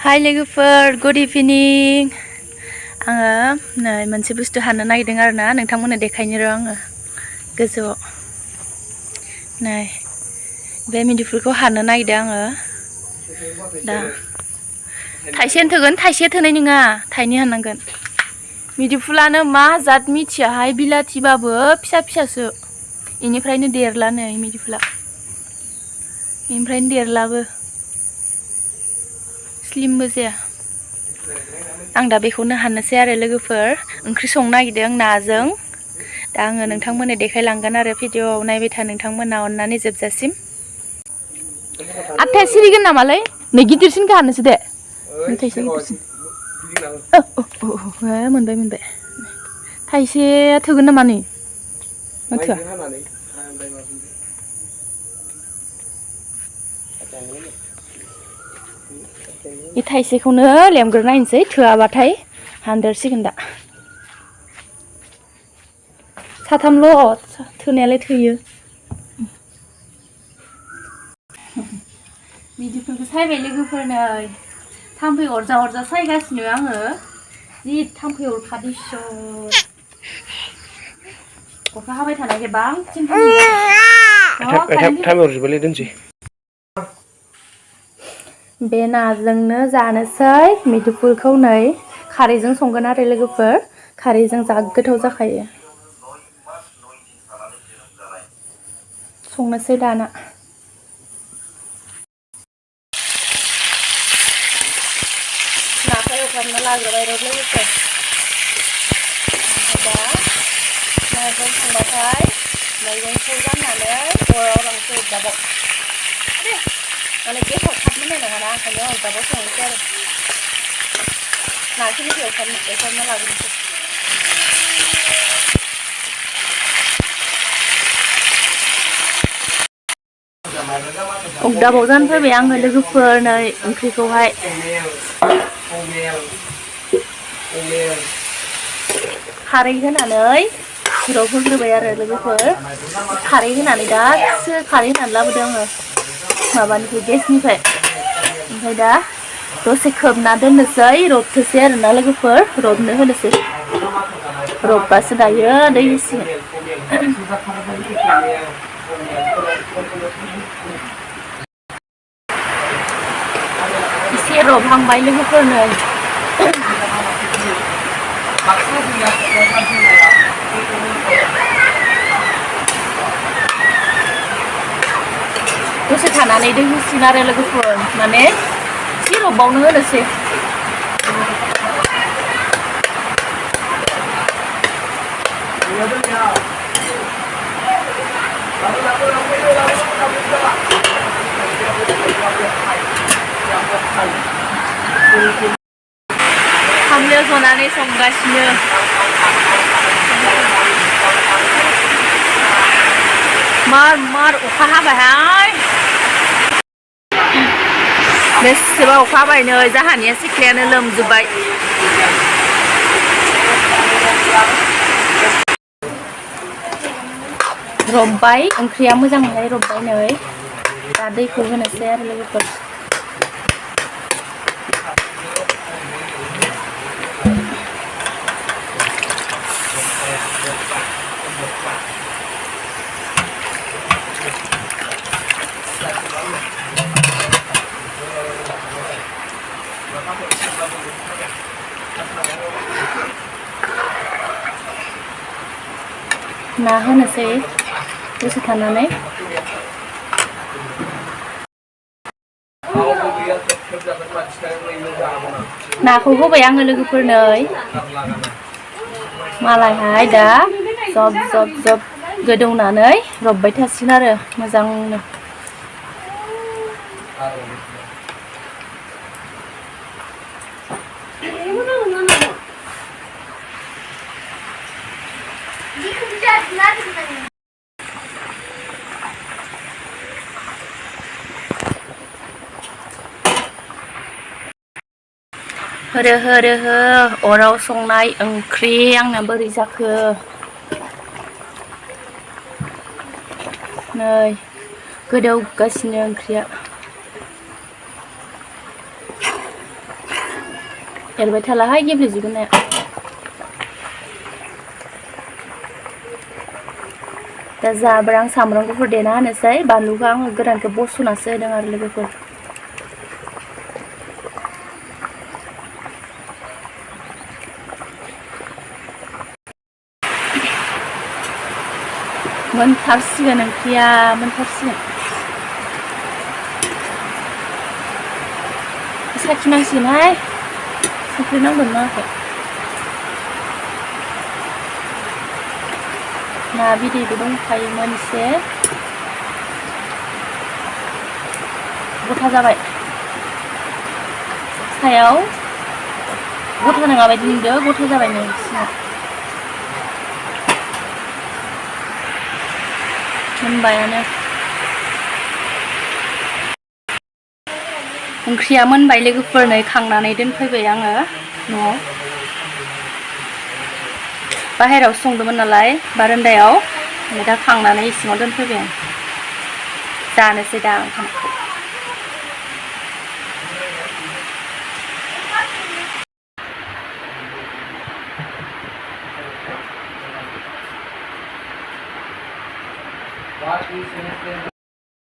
हाय लोगोफोर गुड इभिनिं आङो नै मोनसे बुस्थु हानो नागिरदों आरो ना नोंथांमोननो देखायनो र' आङो गोजौआव नै बे मिदुफुलखौ हानो नागिरदों आङो दा थाइसेनो थोगोन थाइसे थोनाय नङा थाइनै हाननांगोन मिदुफुलानो मा जात मिथियाहाय बिलाथिबाबो फिसा फिसासो इनिफ्रायनो देरला नै मिदुफुला इनिफ्रायनो देरलाबो स्लिमबो जाया आं दा बेखौनो हाननोसै आरो लोगोफोर ओंख्रि संनो नागिरदों नाजों दा आङो नोंथांमोननो देखायलांगोन आरो भिडिअआव नायबाय था नोंथांमोना अननानै जोबजासिम आथाया सिरिगोन नामालै नै गिदिरसिनखौ हाननोसै दे थाइसे गिदिरसिन मोनबाय थाइसेया थोगोन नामा नै थोआ बे थाइसेखौनो लेमग्रोनायनोसै थोआबाथाय हानदेरसिगोन दा साथामल' थोनायालाय थोयो मिदुफुलखौ सायबाय लोगोफोर नै थाम्फै अरजा अरजा सायगासिनो आङो जि थाम्फै अरखादो इसोर अखा हाबाय थानायखाय बांसिन थाम्फै अरजोबबायलै दोनसै बे नाजोंनो जानोसै मिदुफुलखौ नै खारैजों संगोन आरो लोगोफोर खारैजों जा गोथाव जाखायो संनोसै दाना नाखौ एवफ्रामना लाग्रोबाय र' लोगोफोर ओमफ्राय दा नाजों संबाथाय मैगंखौ जाननानै अराव लांसै अरदाबाव माने गेसाव थाब मोननाय नङाना ओंखायनो अरदाबाव संनोसै आरो नाखिनिखौ एवफ्रामना लाग्रोनोसै अरदाबाव जानो फैबाय आङो लोगोफोर नै ओंख्रिखौहाय खारै होनानै रब होग्रोबाय आरो लोगोफोर खारै होनानै दासो खारै होनानै लाबोदों आङो माबानिफ्राय गेसनिफ्राय ओमफ्राय दा दसे खोबना दोननोसै रबथोसै आरोना लोगोफोर रबनो होनोसै रबबासो दायो दै होसिगोन एसे रबहांबाय लोगोफोर नै दसे थानानै दै होसिगोन आरो लोगोफोर माने एसे रबबावनो होनोसै खामलायाव जनानै संगासिनो मार अखा हाबायहाय बेसेबा अखा हाबाय नै जाहानिया सिख्लायानो लोमजोब्बाय रबबाय ओंख्रिया मोजाङै रबबाय नै दा दैखौ होनोसै आरो लोगोफोर ना होनोसै दसे थानानै नाखौ होबाय आङो लोगोफोर नै मालायहाय दा जब जब जब गोदौनानै रबबाय थासिगोन आरो मोजांनो हो अराव संनाय ओंख्रि आंना बोरै जाखो नै गोदौगासिनो ओंख्रिया एरबाय थालाहाय गेब्लेजोबगोन ना दा जाब्रां सामब्राम गुफुर देना होनोसै बानलुखौ आङो गोरानखौ बस'नासो होदों आरो लोगोफोर मोनथारसिगोन ओंख्रिया मोनथारसिगोन साखिनांसिगोनहाय संख्रि नांदों नाङाखै ना बिदैबो दंखायोमोन एसे गथा जाबाय सायाव गथा नङा बायदि नुदों गथा जाबाय नै सिङाव मोनबायानो ओंख्रिया मोनबाय लोगोफोर नै खांनानै दोनफैबाय आङो न'आव बाहेरायाव संदोंमोन नालाय बारान्दायाव ओमफ्राय दा खांनानै इसिङाव दोनफैबाय आं जानोसै दा ओंखामखौ